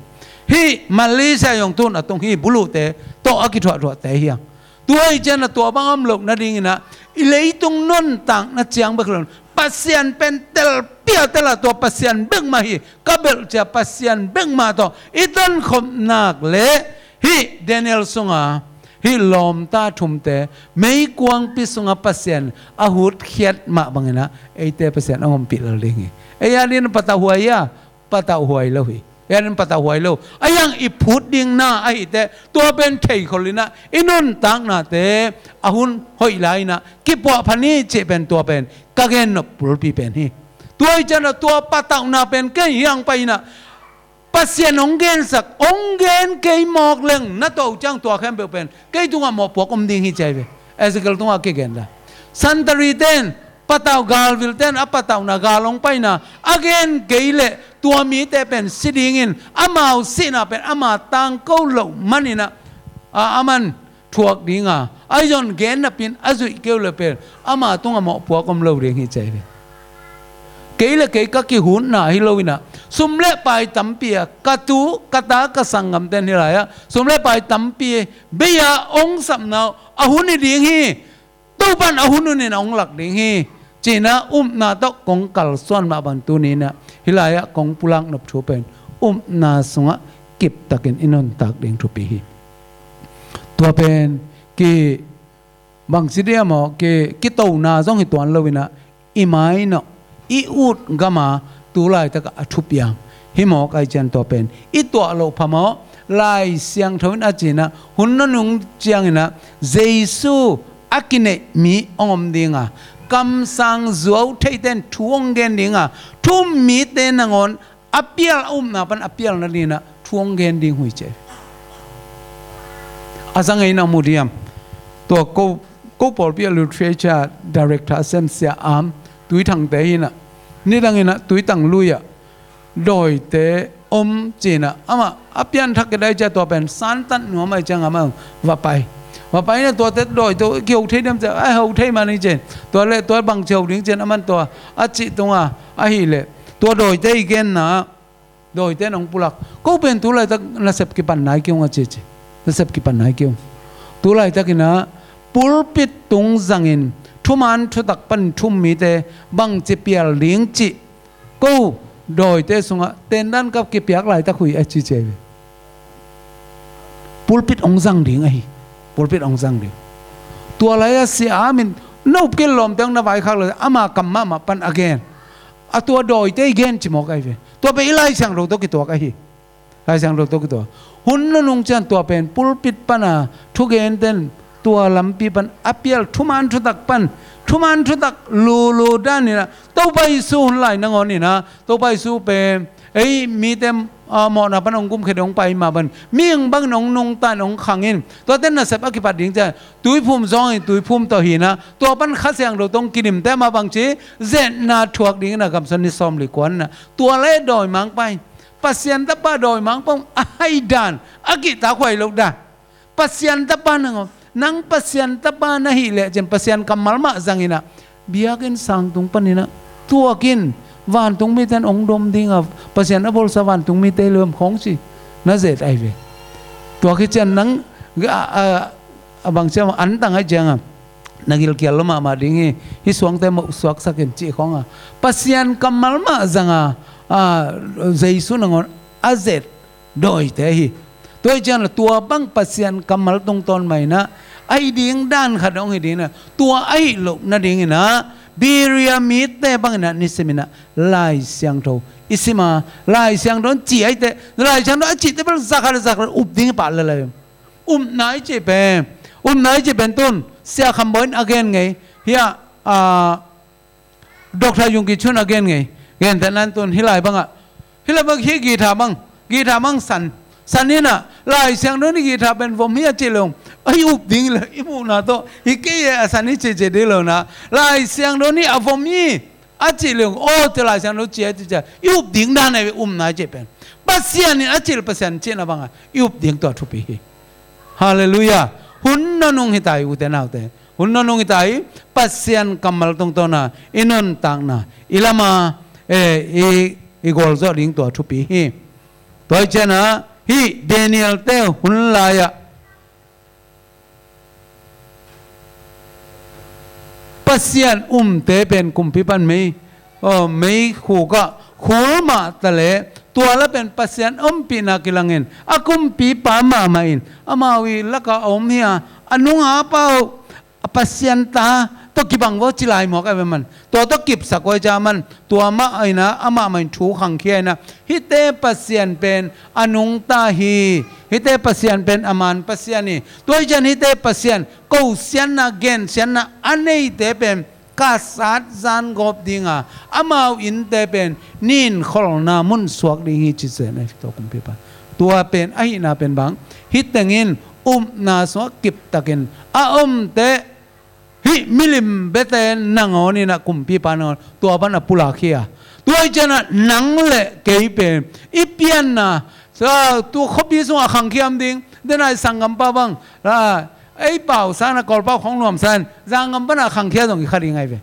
Hih Malaysia zong tun a tung hi, buluhte tawh a kithuahthuahte hi hang. Tua hi ciangin a tua bang om loh nadinginah i leitung nuntakna ciang bek lo, Pasian pen telpiatel a tua Pasian bekmah hi, ka belhcia Pasian bekmah tawh i tonkhop nak leh hih Daniel sunga hih lawmta thumte meikuangpi sunga Pasian a hutkhiat mah banginah eite Pasian a ngompih lel ding hi. Ei adin patauhuai a, patauhuai lo hi. Ei adin patauhuai lo. A yang i phut ding na ahiteh tua pen theikhol inah i nuntaknate a hun hoih lai inah kipuahpha ni cih pen tua pen ka gennop bulpi pen hi. Tua hi ciangin tua patauhna pen kei hiang pai inah Pasian hong gensak, hong gen kei mawk leng na tawh uh ciang tua khempeuh pen kei tungah mawhpuak om ding hi ci ahi ve. Ezekiel tungah kigen la. Santarite in patauh, galvilte in a patauhna gal hong paina a gen kei leh tua mite pen si dingin amau sihna pen ama tangko loh maninah a, aman thuak dinga, ahi zong gen napin a zuih kei uh le pen ama tungah mawhpuak om lo ding hi ci ahi ve. Kei le kei ka kihutna hi lo inah sum le pai tampi a ka tu ka ta ka sanggamte in hih lai-ah sum le pai tampi bei-a hong sapna uh a hun hi ding hi. Topan a hun hun inah hong lak ding hi. Ci-inah upna tawh kong kalsuan mah bang tuni inah hih lai-ah kong pulak nop thu pen upna sungah kiptakin i nuntak ding thupi hi. Tua pen ki bangci dia maw, ki, kitona zong hi tuan lo inah i mainawh i ut gama tu laitakah a thupiang hi mawk ahi ciang tua pen i tuah loh phamawh. Lai Siangtho in a ci-inah hun nunung cianginah Jesu a kineih mi hong om dinga, kamsang zuau theite in thu hong gen dinga, thu um mite nangawn a pial, a upna pan a pial nadinginah thu hong gen ding uh hi ci. A za ngeina mu diam. Tua ko, ko pawlpi a literature director a sem Sia Am Tuithangte hi inah nidanginah Tuithang lui-ah dawite om ci-inah amah a pianthak kidai cia tua pen santat nuam ahi ciang amah va pai. Va pai inah tuate dawite uh kiho thei diam cia, a ho thei mah ni ci-in tua le tua bangci ho ding ci-in aman tua a cih tunga ahileh tua dawite i genna dawite in hong pulak. Ko pen tu laitak nasep kipan nai kei ung a cici. Nasep kipan nai kei ung. Tu laitakinah pulpit tung zangin thuman thutak pan thu um mite bangci pial ding cih ko dawite sungah tendan kap kipiak laitak uh hi a cici ahi ve. Pulpit hong zang ding ahi. Pulpit hong zang ding. Tua lai-ah Sia Am in na up kei lawmte hong na vaikhak lo ama kam mahmah pan a gen. A tua dawite i gen ci mawk ahi ve. Tua pen i Lai Siangtho tawh kituak ahi. Lai Siangtho tawh kituak. Hun nunung ciang tua pen pulpit pana thugente in tua lampi pan a pial, thuman thutak pan, thuman thutak lulu daninah Topa Jesu hun lai nangawn inah Topa Jesu pen ei mite, ah, mawhna pan hong gumkhia ding hong pai mah bang mihing bangin hong nungta in hong khang in tuate nasep a kipat ding ciang tuiphum zawngin tuiphum tawh hinah tua pan Kha Siangtho tawh hong kinimte mah bangci zetna thuak dingin a gamsung ni sawmli kuan inah tua le dawimangpa in Pasian tapa dawimangpa a hai dan a kihtakhuai loh dan. Pasian tapa nangawn nang Pasian tapa na hih leh cian Pasian kammal mah zanginah biakinn sang tung paninah tuakin vantung mite in hong dom dinga Pasian a bolsa vantung mite lem khawng ci na zet ahi ve. Tuak hi cian nang a, a, a bangcia antang ahi cianga na gilkial lo mahmah ding hi. Hih suangte mawh suaksakin cih khawnga Pasian kammal mah zanga, a, Jesu nangawn a zet dawite hi. Tua hi ciangin tua bang Pasian kammal tungtawn mah inah ahi ding dan khat hong hi ding inah tua ahi loh nadinginah Berea mite banginah nisiminah Lai Siangtho i sima Lai Siangtho in ci ahite Lai Siangtho a cihte bel zakhat zakhat up ding i pah lelai. Upna i cih pen, upna i cih pen tun Sia Kham Bawi in a gen ngei hiah, a, Doctor Yonggi Cho in a gen ngei. Gentehna in tun hih lai bangah, hih lai bang hih guitar bang, guitar bang san, san inah Lai Siangtho in hih guitar pen vom hi a cih leh i up ding le i muhna tawh hi kei e a san hi cihcih ding lo inah Lai Siangtho in a vom hi a cih leh aw te Lai Siangtho ci a cih ciah i up ding dan ahi ve. Upna i cih pen Pasian in a cih le Pasian cihna bangah i up ding tua thupi hi. Halleluiah. Hun nunung hi ta hi, ute naute. Hun nunung hi ta hi. Pasian kammal tungtawna i nuntakna, i lama, eh, i, i gualzawh ding tua thupi hi. Tua hi ciangin ah hih Daniel-te hun lai-ah Pasian umte pen kumpi pan mei, aw, meikhuk ah khul mah ta leh, tua la pen Pasian ompihna kilangin, a kumpipa mahmah in, amau i lakah a om hi a, a nungah a pau, a Pasian ta tawh kibang vaw ci lai mawk a ve man. Tua tawh kipsak huai ciang man, tua mah in ah, amah mah in thu khangkhia in ah, hihte Pasian pen a nungta hi, hihte Pasian pen a man Pasian hi. Tua hi ciang hihte Pasian kosiatna, gensiatna a neite pen kasat zangawp ding a, amau innte pen ninkholhna mun suak ding hi, ci zen a, tua kumpipa. Tua pen ahihna pen bang, hih tengin upna sungah kiptakin a om teh, hih milim biate nangawn in ah kumpipa nangawn tua pan a pulak hi a. Tua hi ciang ah nang le kei pen i pianna, sa, tu khuapi sungah khangkhia ding, den a i sanggampa bang, a, ei pau sang a Kawlpau khong nuamsa in, zanggam pan a khangkhia zong i kha ding ahi ve.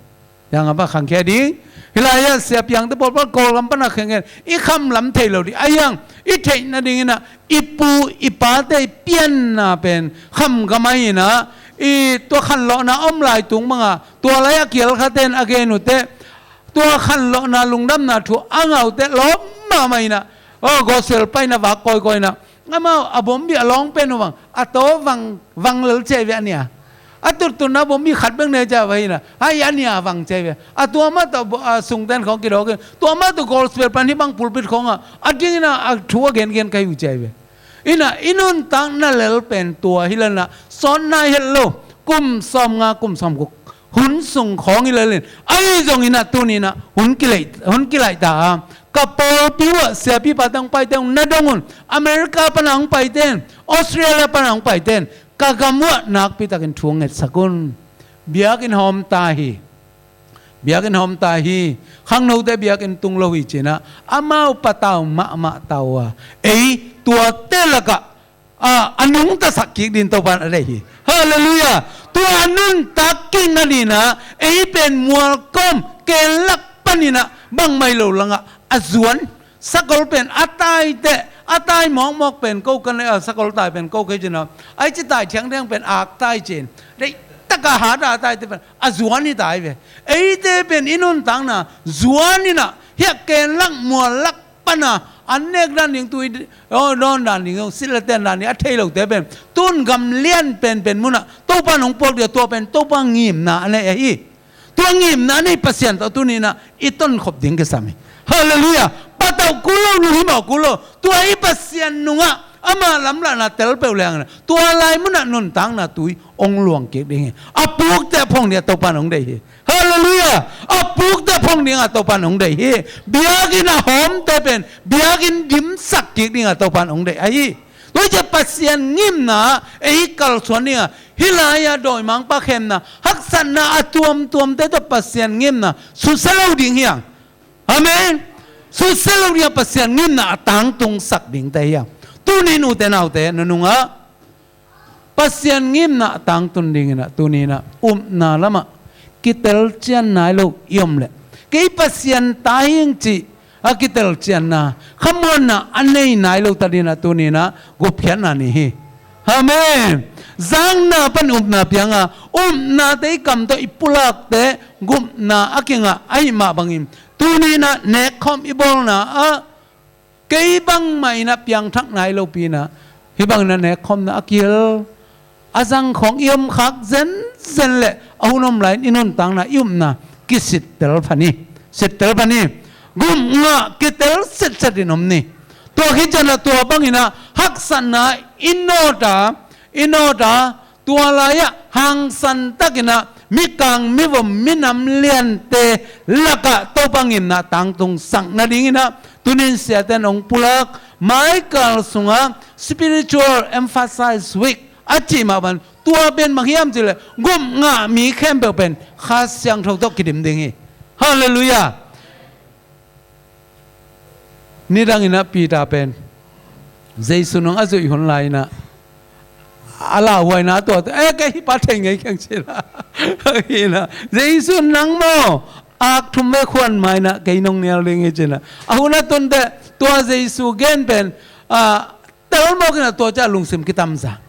Zanggam pan a khangkhia ding. Hih lai-ah sia piangte pawlpawl Kawlgam pan a khangkhia, i khamlam thei lo ding. Ahi hang i theih nadingin ah i pu i pate i pianna pen khamgam ahi in ah, i tua khanlawhna om lai tung bang a, tua lai-ah kial khaten a gen uh teh, tua khanlawhna lungdamna thu a ngah uh teh lawm mahmah in ah, aw, gospel pai in ah vak kawikawi in ah, amau a bombi a lawng pen uh bang, a taw vang, vang lel ci ahi ve a nia. A tuttutna bombi khat bek nei ci a va hi in ah, hai a nia vang ci ahi ve. A tua mah tawh bo-, a sungten khawng kidawk in, tua mah tawh gospel pan hih bang pulpit khawngah a ding in ah a thu a gengen ka hi uh ci ahi ve. In ah i nuntakna lel pen tua hi lel in ah, sawt nai het lo, kum sawmnga, kum sawmguk hun sung khawng hi lel in, ahi zongin ah tuni in ah hun kilaih, hun kilaih ta a, ka pawlpi uah siapipa teng paite hong na dong un, America pan a hong paite in, Australia pan a hong paite in, ka gam uah nakpitakin thu hong ngetsak un. Biakinn hawm ta hi. Biakinn hawm ta hi. Khangnote biakinn tung lo hi ci in ah, amau patau mahmah ta uh a, ei tuate lakah, a, a nungtasak kik dingin Topa in a deih hi. Halleluiah. Tua a nuntak kik nadingin ah ei pen mualkawm, kenlak panin ah bangmah hi lo langah a zuan, sakol pen a tai teh, a tai mawkmawk pen ko ka nei, a, sakol tai pen ko ka hi ci in ah, ai ci tai thiangthiang pen ak tai ci in, deihtak a hat a tai teh pen a zuan hi ta hi ve. Eite pen i nuntakna zuan in ah, hiah kenlak muallak pan a an nek dan ding, tui, aw, dawn dan ding, sit le ten dan ding a thei lote pen tun gam lian penpen munah Topa in hong puak ding a, tua pen Topa ngimna a nei ahi. Tua ngimna a nei Pasian tawh tuni in ah i tonkhop ding kisam hi. Halleluiah. Patauh kul lo, lunghimawh kul lo. Tua i Pasian nungah ama lamlahna tel peuh leng in ah, tua lai munah nuntakna tui hong luang kik ding hi. A pukte a phong ding a Topa in hong deih hi. Halleluiah. A pukte a phong ding a Topa in hong deih hi. Biakinn a hawmte pen biakinn dimsak kik ding a Topa in hong deih ahi. Tua hi ciang Pasian ngimna ei kalsuan ding a, hih lai-ah dawimangpa khemna, haksatna a tuamtuamte tawh Pasian ngimna susia lo ding hi hang. Amen. Susia lo ding a, Pasian ngimna a tangtungsak dingte hi hang. Tuni in ute naute, nunungah Pasian ngimna a tangtun dingin ah tuni in ah upna lamah kitelcian nai lo i om leh, kei Pasian ta hi ing cih a kitelcianna, khamuanna a nei nai lo ta dingin ah tuni in ah gupkhiatna ni hi. Amen. Zakna pan upna piang a, upnate i kam tawh i pulakte gupna a kingah ahih mah bangin, tuni in ah nekkhawm i bawlna ah kei bangmah in ah piangthak nai lopi in ah, hih bangin ah nekkhawmna a kihel, a zang khawng i om khak zenzen leh a hun om lai-in i nuntakna, i upna kisittel pha ni. Sittel pha ni. Gupngah kitel setset in om ni. Tua khit ciang ah tua bangin ah haksatna i nawt a, i nawt a, tua lai-ah hangsan takin ah mikang mivom minam liante lakah Topa ngimna tangtungsak nadingin ah tuni in siate in hong pulak, maikal sungah Spiritual Emphasize Week a cih mah bang, tua pen bang hiam cih leh gupngah mi khempeuh pen Kha Siangtho tawh kidim ding hi. Halleluiah. Nidangin ah Peter pen Jesu nung a zuih hun lai-in ah a lauhuaina tua teh, eh, kei hi pa thei ngei keng cina. Hina, Jesu nang maw, ak thum vei khuan mai na, kei nong nial ding hi cina. A hun a tun teh, tua Jesu gen pen, ah, tel mawk ina tua ciah lungsim kitamza.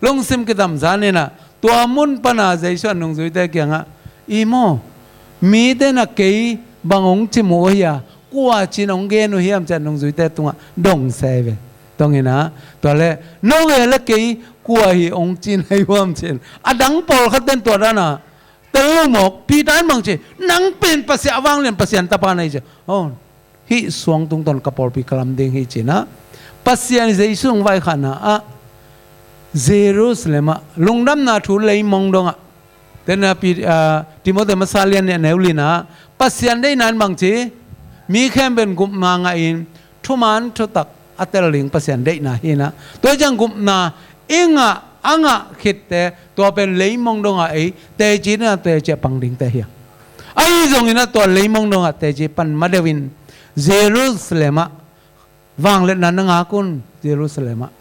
Lungsim kitamza nina, tua mun pana Jesu a nungzuite kiangah, i maw, mite na kei bang hong cim uh hia, kua cin hong gen uh hiam ciah nungzuite tungah dong se ve. Tongina, tua le, no ve le kei kua hi hong cin hai huam cin. A dang pawlkhat ten tua dana, tel lo mawk, Peter in bang ci, nang pen Pasian a vanglian Pasian tapa na hi ci. Oh, hih suang tungtawn ka pawlpi ka lam ding hi cina. Pasian Jesu hong vaikhakna ah, Jerusalem ah, lungdamna thu leimong dongah, tena pi, ah, Timothy masa lian nih a neu lina, Pasian deihna in bang ci, mi khempeuh in gupna ngah in, thuman thutak a tel ding Pasian deihna hina. Tua ciang gupna i ngah, a ngah khitte, tua pen leimong dongah ei, teci dina teci a pang dingte hi a. Ahi zongina tua leimong dongah teci pan ma deuhin, Jerusalem ah, vangliatna na ngak un, Jerusalem ah.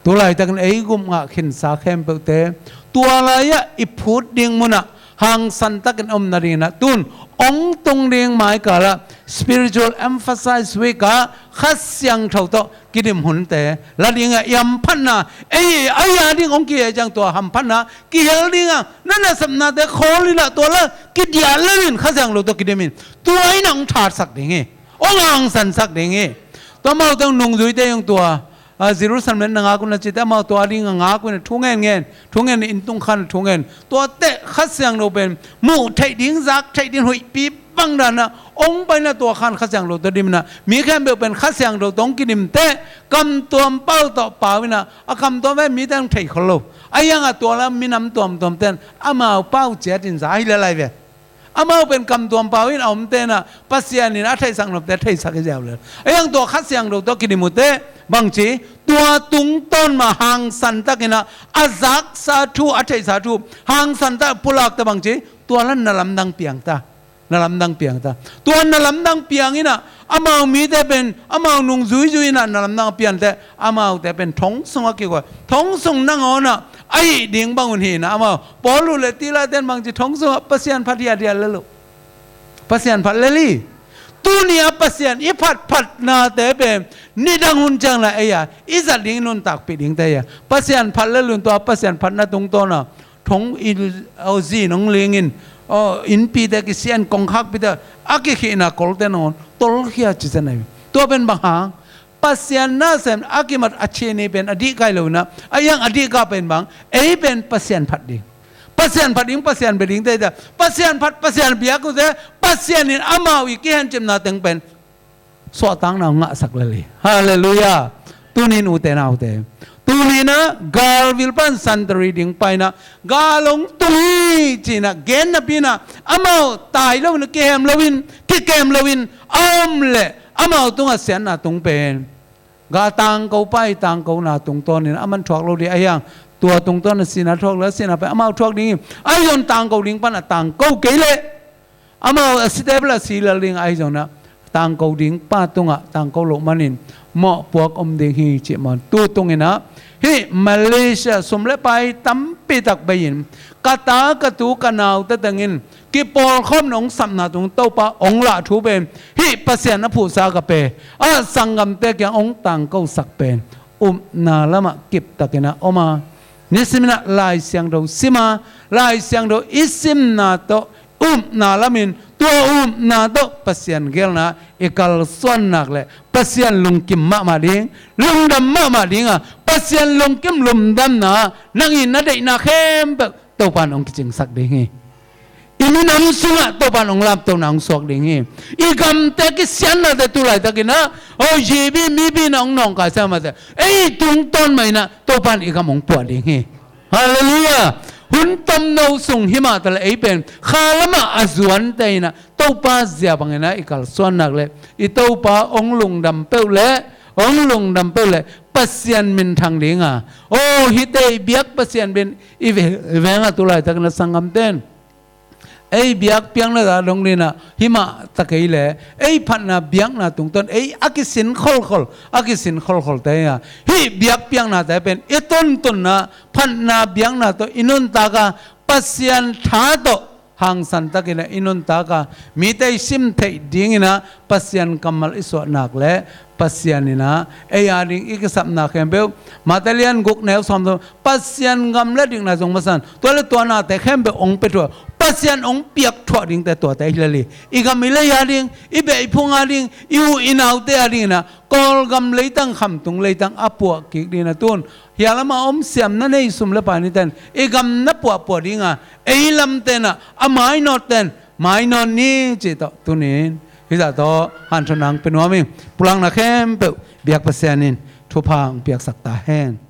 Tulaitakin ei gupngah khinsa khempeuhte, tua lai-ah i phut ding munah, hangsan takin om nadingin ah, tun hong tung ding maikalah Spiritual Emphasize Week ah Kha Siangtho tawh kidim hunte la dingah i hamphatna, ei, ei a ding hong kihei ciang tua hamphatna kihel dingah na nasepnate khawl inah tua la kidiah lelin Kha Siangtho tawh kidim in tua inah hong thatsak ding hi. Hong hangsansak ding hi. Tua amau teng nungzuite hong tua, ah, Jerusalem na ngak un a cite amau tua ding a ngak un a thungen ngen, thungen in tung khan thungen. Tua teh Kha Siangtho pen muh theih ding, zak theih ding huihpi bang dana hong paina tua khan Kha Siangtho tawh dimna, mi khempeuh pen Kha Siangtho tawh hong kidim teh, kamtuam pau tawh pau ina, a kamtuam pen mite hong thei khol lo. A iangah tua la minam tuamtuam ten amau pau ciatin za hi le lai ve. Amau pen kamtuam pau in a om tenah Pasian in a theihsak nopte theihsak hi ziau le. A iang tua Kha Siangtho tawh kidim uh teh bangci, tua tungtawn mah hangsan takinah a zaksa thu, a theihsa thu hangsan tak pulakte bangci, tua lan na lamdang piangta. Na lamdang piangta. Tua na lamdang pianginah amau mite pen amau nungzuizui inah na lamdang a piante, amaute pen thong sungah kikua, thong sung nangawnah a hih ding bangun hinah amau Paul uh le Silas ten bangci thong sungah Pasian phat hiathiat lel uh. Pasian phat lel hi. Tuni a Pasian i phatphatnate pen nidang hun ciangna ei-a i zat ding nuntakpih dingte hi a. Pasian phat lel un tua Pasian phatna tungtawna thong i, aw, zi nong lingin, aw, innpite kisian kongkhakpite a kikhihna kolte nangawn tolkhia cisen ahi. Tua pen bang hang? Pasian nasem a kimat a chini pen a dihkai lo inah a iang a dihka pen bang? Ei pen Pasian phat ding, Pasian phat ding, Pasian bia dingte hi ta. Pasian phat, Pasian biak uhte, Pasian in amau i kihencipna teng pen suahtakna hong ngahsak lel hi. Halleluiah. Tunin ute naute, tuninah galvil pan santari ding painah gal hong tung hi cinah gen napinah amau tai loin, kihem loin, kikem loin a om leh amau tungah siatna tung pen gal tangko pai, tangkona tungtawnin a man thuak lo dih a hiang. Tua tungtawn a sihna thuak leh a sihna pen amau thuak ding hi. Ahi zong tangko ding pan a tangko kei leh amau a site bel a si lel ding ahi zongna tangko ding pa tungah tangko loh manin mawhpuak om ding hi cih maw. Tu tunginah hih Malaysia sum le pai tampitak bei-in ka ta, ka tu, ka naute tengin kipawlkhawm nong sapna tung Topa hong lah thu pen hih Pasian a phuhsa ka pe a sanggamte kiang hong tangkosak pen upna lamah kiptakinah om a, nisiminah Lai Siangtho sima, Lai Siangtho i simna tawh upna lamin tua upna tawh Pasian gelna i kalsuan nak leh Pasian lungkim mahmah ding, lungdam mahmah dinga, Pasian lungkim lungdamna nang i na deihna khempeuh Topa in hong kicingsak ding hi. I minam sungah Topa in hong laptona hong suak ding hi. I gamte kisiannate tu laitakinah, o, G B, mibi na hong nawngkai sa mate, ei tungtawn mah inah Topa in i gam hong puah ding hi. Halleluiah. Hun tomno sung himah taleh ei pen kha lamah a zuante inah Topa zia banginah i kalsuan nak leh i Topa hong lungdam peuh leh, hong lungdam peuh leh Pasian minthang dinga, o, hihte i biak Pasian pen i ve-, i vengah tu laitakinah sanggamten Ei biakpiakna ta dong dinah himah ta kei le ei phatna biakna tungtawn ei a kisin kholkhol a kisin kholkhol te a hih biakpiakna te pen i tuntunna phatna biakna tawh i nuntak a Pasian tha tawh hangsan takinah i nuntak a mite i sim theih dinginah Pasian kammal i suahnak le Pasian inah ei a ding i kisapna khempeuh Mate lian guk neu sawm tawh Pasian gam le dikna zong masan tua le tua nate khempeuh ong pia thuah Pasian ong piak thuah dingte tuate hi lel hi. I gam i lei a ding i beh i phung a ding i u i naute a dinginah Kawlgam leitang khamtung leitang a puah kik dinah tun hialama om siamna nei sum le pai niten i gam na puahpuah dinga ei lamtenah a mainawt ten mainawt ni cih tawh tunin hizah tawh hanthawnang pe nuam hi. Pulakna khempeuh biak Pasian in thupha ang piaksak ta hen.